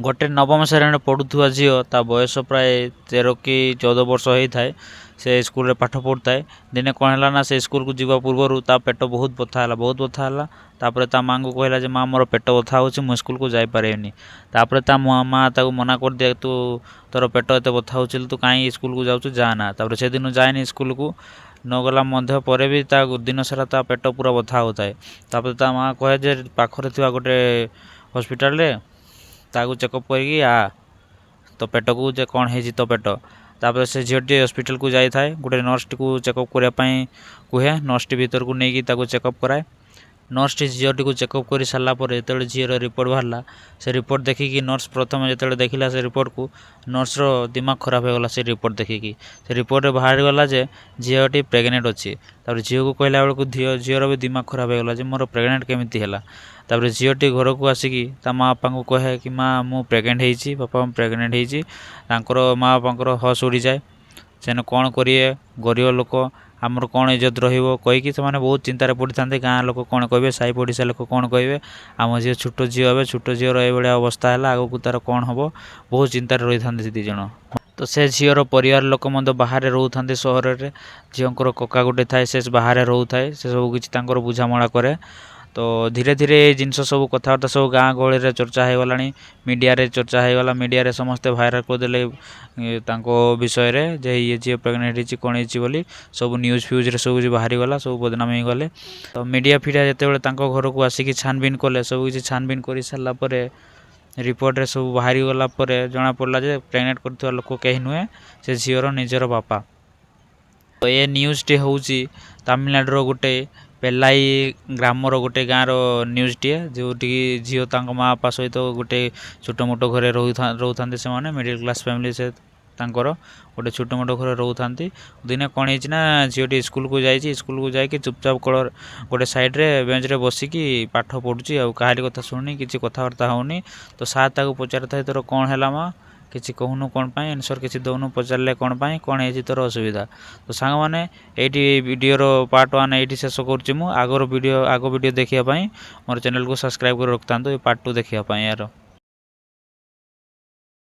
ଗୋଟେ ନବମ ଶ୍ରେଣୀରେ ପଢ଼ୁଥିବା ଝିଅ, ତା ବୟସ ପ୍ରାୟ 13 କି 14 ବର୍ଷ ହେଇଥାଏ। ସେ ସ୍କୁଲରେ ପାଠ ପଢ଼ୁଥାଏ। ଦିନେ କ'ଣ ହେଲା ନା, ସେ ସ୍କୁଲକୁ ଯିବା ପୂର୍ବରୁ ତା ପେଟ ବହୁତ ବଥା ହେଲା, ବହୁତ ବଥା ହେଲା। ତାପରେ ତା ମାଆଙ୍କୁ କହିଲା ଯେ, ମା, ମୋର ପେଟ ବଥା ହେଉଛି, ମୁଁ ସ୍କୁଲକୁ ଯାଇପାରିବିନି। ତାପରେ ତା ମା ତାକୁ ମନା କରିଦିଏ, ତୁ ତୋର ପେଟ ଏତେ ବଥା ହେଉଛି, ତୁ କାହିଁ ସ୍କୁଲକୁ ଯାଉଛୁ, ଯାଆନା। ତାପରେ ସେଦିନ ଯାଏନି ସ୍କୁଲକୁ। ନଗଲା ମଧ୍ୟ ପରେ ବି ତା ଦିନସାରା ତା ପେଟ ପୁରା ବଥା ହେଉଥାଏ। ତାପରେ ତା ମା କହେ ଯେ ପାଖରେ ଥିବା ଗୋଟେ ହସ୍ପିଟାଲରେ ତାକୁ ଚେକଅପ୍ କରିକି ଆ ତୋ ପେଟକୁ, ଯେ କ'ଣ ହେଇଛି ତୋ ପେଟ। ତାପରେ ସେ ଝିଅଟି ହସ୍ପିଟାଲକୁ ଯାଇଥାଏ। ଗୋଟେ ନର୍ସଟିକୁ ଚେକଅପ୍ କରିବା ପାଇଁ କୁହେ। ନର୍ସଟି ଭିତରକୁ ନେଇକି ତାକୁ ଚେକଅପ୍ କରାଏ। ନର୍ସଟି ଝିଅଟିକୁ ଚେକଅପ୍ କରି ସାରିଲା ପରେ ଯେତେବେଳେ ଝିଅର ରିପୋର୍ଟ ବାହାରିଲା, ସେ ରିପୋର୍ଟ ଦେଖିକି ନର୍ସ ପ୍ରଥମେ ଯେତେବେଳେ ଦେଖିଲା ସେ ରିପୋର୍ଟକୁ, ନର୍ସର ଦିମାଗ ଖରାପ ହେଇଗଲା ସେ ରିପୋର୍ଟ ଦେଖିକି। ସେ ରିପୋର୍ଟରେ ବାହାରିଗଲା ଯେ ଝିଅଟି ପ୍ରେଗନେଣ୍ଟ ଅଛି। ତାପରେ ଝିଅକୁ କହିଲା ବେଳକୁ ଝିଅର ବି ଦିମାଗ ଖରାପ ହେଇଗଲା ଯେ ମୋର ପ୍ରେଗନେଣ୍ଟ କେମିତି ହେଲା। ତାପରେ ଝିଅଟି ଘରକୁ ଆସିକି ତା ମା ବାପାଙ୍କୁ କହେ କି ମା, ମୁଁ ପ୍ରେଗନେଣ୍ଟ ହେଇଛି, ବାପା, ମୁଁ ପ୍ରେଗନେଣ୍ଟ ହେଇଛି। ତାଙ୍କର ମା ବାପାଙ୍କର ହୋସ୍ ଉଡ଼ିଯାଏ। ସେମାନେ କ'ଣ କରିବେ, ଗରିବ ଲୋକ, ଆମର କ'ଣ ଇଜ୍ଜତ ରହିବ କହିକି ସେମାନେ ବହୁତ ଚିନ୍ତାରେ ପଡ଼ିଥାନ୍ତି। ଗାଁ ଲୋକ କ'ଣ କହିବେ, ସାହି ପଡ଼ିଶା ଲୋକ କ'ଣ କହିବେ, ଆମ ଝିଅ ଛୋଟ ଝିଅ, ଏବେ ଛୋଟ ଝିଅର ଏଇଭଳିଆ ଅବସ୍ଥା ହେଲା, ଆଗକୁ ତାର କ'ଣ ହେବ, ବହୁତ ଚିନ୍ତାରେ ରହିଥାନ୍ତି ସେ ଦୁଇ ଜଣ। ତ ସେ ଝିଅର ପରିବାର ଲୋକ ମଧ୍ୟ ବାହାରେ ରହୁଥାନ୍ତି ସହରରେ। ଝିଅଙ୍କର କକା ଗୋଟେ ଥାଏ, ସେ ବାହାରେ ରହୁଥାଏ। ସେ ସବୁ କିଛି ତାଙ୍କର ବୁଝାମଣା କରେ। ତ ଧୀରେ ଧୀରେ ଏ ଜିନିଷ ସବୁ କଥାବାର୍ତ୍ତା ସବୁ ଗାଁ ଗହଳିରେ ଚର୍ଚ୍ଚା ହେଇଗଲାଣି, ମିଡ଼ିଆରେ ଚର୍ଚ୍ଚା ହେଇଗଲା। ମିଡ଼ିଆରେ ସମସ୍ତେ ଭାଇରାଲ୍ କରିଦେଲେ ତାଙ୍କ ବିଷୟରେ ଯେ ଇଏ ଝିଅ ପ୍ରେଗନେଣ୍ଟ ହେଇଛି, କ'ଣ ହେଇଛି ବୋଲି। ସବୁ ନ୍ୟୁଜ୍ ଫ୍ୟୁଜ୍ରେ ସବୁ କିଛି ବାହାରିଗଲା, ସବୁ ବଦନାମ ହେଇଗଲେ। ତ ମିଡ଼ିଆ ଫିଡ଼ିଆ ଯେତେବେଳେ ତାଙ୍କ ଘରକୁ ଆସିକି ଛାନବିନ କଲେ, ସବୁ କିଛି ଛାନବିନ କରିସାରିଲା ପରେ, ରିପୋର୍ଟରେ ସବୁ ବାହାରିଗଲା ପରେ ଜଣାପଡ଼ିଲା ଯେ ପ୍ରେଗନେଣ୍ଟ କରିଥିବା ଲୋକ କେହି ନୁହେଁ, ସେ ଝିଅର ନିଜର ବାପା। ତ ଏ ନ୍ୟୁଜ୍ଟି ହେଉଛି ତାମିଲନାଡ଼ୁର ଗୋଟେ ପେଲାଇ ଗ୍ରାମର ଗୋଟେ ଗାଁର ନ୍ୟୁଜ୍ଟିଏ, ଯେଉଁଠିକି ଝିଅ ତାଙ୍କ ମା ବାପା ସହିତ ଗୋଟେ ଛୋଟ ମୋଟ ଘରେ ରହୁଥାନ୍ତି। ସେମାନେ ମିଡ଼ିଲ୍ କ୍ଲାସ୍ ଫ୍ୟାମିଲି। ସେ ତାଙ୍କର ଗୋଟେ ଛୋଟ ମୋଟ ଘରେ ରହୁଥାନ୍ତି। ଦିନେ କ'ଣ ହେଇଛି ନା, ଝିଅଟି ସ୍କୁଲକୁ ଯାଇଛି। ସ୍କୁଲକୁ ଯାଇକି ଚୁପଚାପ କଳ ଗୋଟେ ସାଇଡ଼୍ରେ ବେଞ୍ଚରେ ବସିକି ପାଠ ପଢ଼ୁଛି ଆଉ କାହାରି କଥା ଶୁଣୁନି, କିଛି କଥାବାର୍ତ୍ତା ହେଉନି। ତ ସାର୍ ତାକୁ ପଚାରିଥାଏ, ତୋର କ'ଣ ହେଲା ମା, କିଛି କହୁନୁ କ'ଣ ପାଇଁ, ଆନ୍ସର୍ କିଛି ଦେଉନୁ ପଚାରିଲେ କ'ଣ ପାଇଁ, କ'ଣ ହେଇଛି ତୋର ଅସୁବିଧା? ତ ସାଙ୍ଗମାନେ, ଏଇଠି ଭିଡ଼ିଓର ପାର୍ଟ 1 ଏଇଠି ଶେଷ କରୁଛି ମୁଁ। ଆଗର ଭିଡ଼ିଓ, ଆଗ ଭିଡ଼ିଓ ଦେଖିବା ପାଇଁ ମୋର ଚ୍ୟାନେଲକୁ ସବସ୍କ୍ରାଇବ୍ କରି ରଖିଥାନ୍ତୁ, ଏ ପାର୍ଟ 2 ଦେଖିବା ପାଇଁ ଏହାର।